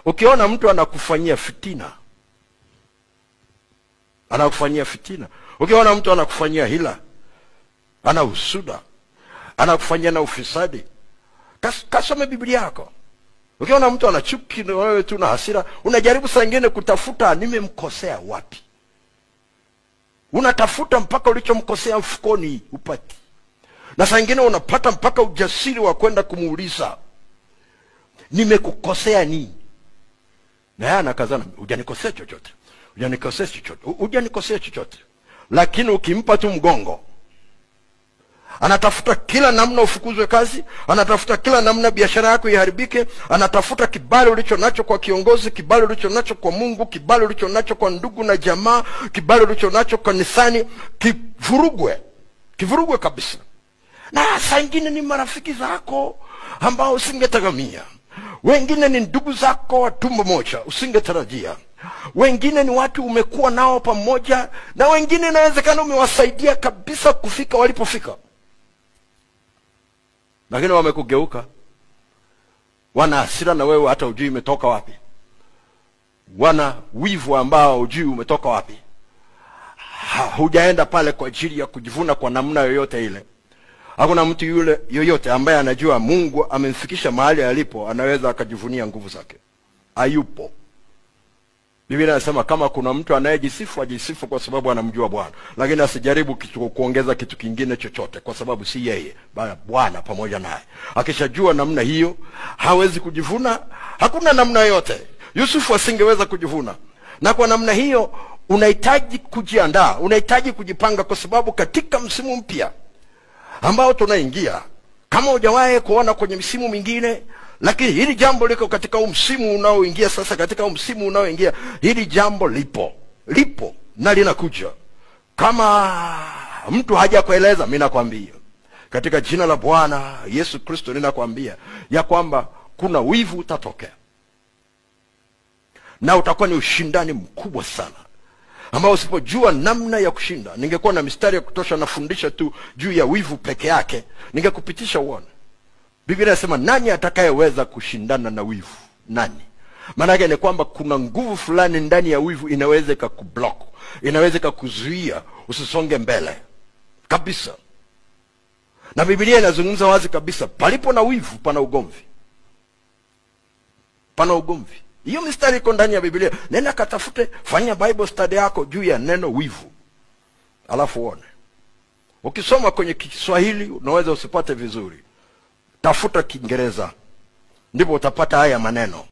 Ukiona mtu anakufanyia fitina, anakufanyia fitina, ukiona mtu anakufanyia hila, ana husuda, anakufanyia na ufisadi, kasome Biblia yako. Ukiona mtu ana chuki na wewe tu na hasira, unajaribu saa nyingine kutafuta nimemkosea wapi. Unatafuta mpaka ulichomkosea mfukoni upati. Na saa nyingine unapata mpaka ujasiri wa kwenda kumuuliza, nimekukosea nini? Na yeye anakazana, hujanikosea chochote, hujanikosea chochote, hujanikosea chochote. Lakini ukimpa tu mgongo, anatafuta kila namna ufukuzwe kazi, anatafuta kila namna biashara yako iharibike, anatafuta kibali ulicho nacho kwa kiongozi, kibali ulicho nacho kwa Mungu, kibali ulicho nacho kwa ndugu na jamaa, kibali ulicho nacho kanisani, kivurugwe, kivurugwe kabisa. Na saa nyingine ni marafiki zako ambao usingetegemea, wengine ni ndugu zako wa tumbo moja usingetarajia, wengine ni watu umekuwa nao pamoja, na wengine inawezekana umewasaidia kabisa kufika walipofika, lakini wamekugeuka, wana hasira na wewe hata hujui umetoka wapi, wana wivu ambao hujui umetoka wapi. Hujaenda pale kwa ajili ya kujivuna kwa namna yoyote ile. Hakuna mtu yule yoyote ambaye anajua Mungu amemfikisha mahali alipo anaweza akajivunia nguvu zake. Hayupo. Biblia inasema kama kuna mtu anayejisifu, ajisifu kwa sababu anamjua Bwana, lakini asijaribu kuongeza kitu kingine chochote, kwa sababu si yeye bali Bwana pamoja naye. Akishajua namna hiyo hawezi kujivuna. Hakuna namna yoyote. Yusufu asingeweza kujivuna. Na kwa namna hiyo unahitaji kujiandaa, unahitaji kujipanga, kwa sababu katika msimu mpya ambao tunaingia, kama hujawahi kuona kwenye msimu mingine, lakini hili jambo liko katika msimu unaoingia sasa. Katika msimu unaoingia hili jambo lipo, lipo na linakuja. Kama mtu hajakueleza, mimi nakwambia katika jina la Bwana Yesu Kristo, ninakwambia ya kwamba kuna wivu utatokea, na utakuwa ni ushindani mkubwa sana ambao usipojua namna ya kushinda. Ningekuwa na mistari ya kutosha nafundisha tu juu ya wivu peke yake, ningekupitisha uone. Biblia inasema nani atakayeweza kushindana na wivu? Nani? Maana yake ni kwamba kuna nguvu fulani ndani ya wivu inaweza ikakublock, inaweza ikakuzuia usisonge mbele kabisa. Na Biblia inazungumza wazi kabisa, palipo na wivu pana ugomvi, pana ugomvi. Hiyo mistari iko ndani ya Biblia. Nenda katafute, fanya Bible study yako juu ya neno wivu, alafu uone. Ukisoma kwenye Kiswahili unaweza usipate vizuri, tafuta Kiingereza, ndipo utapata haya maneno.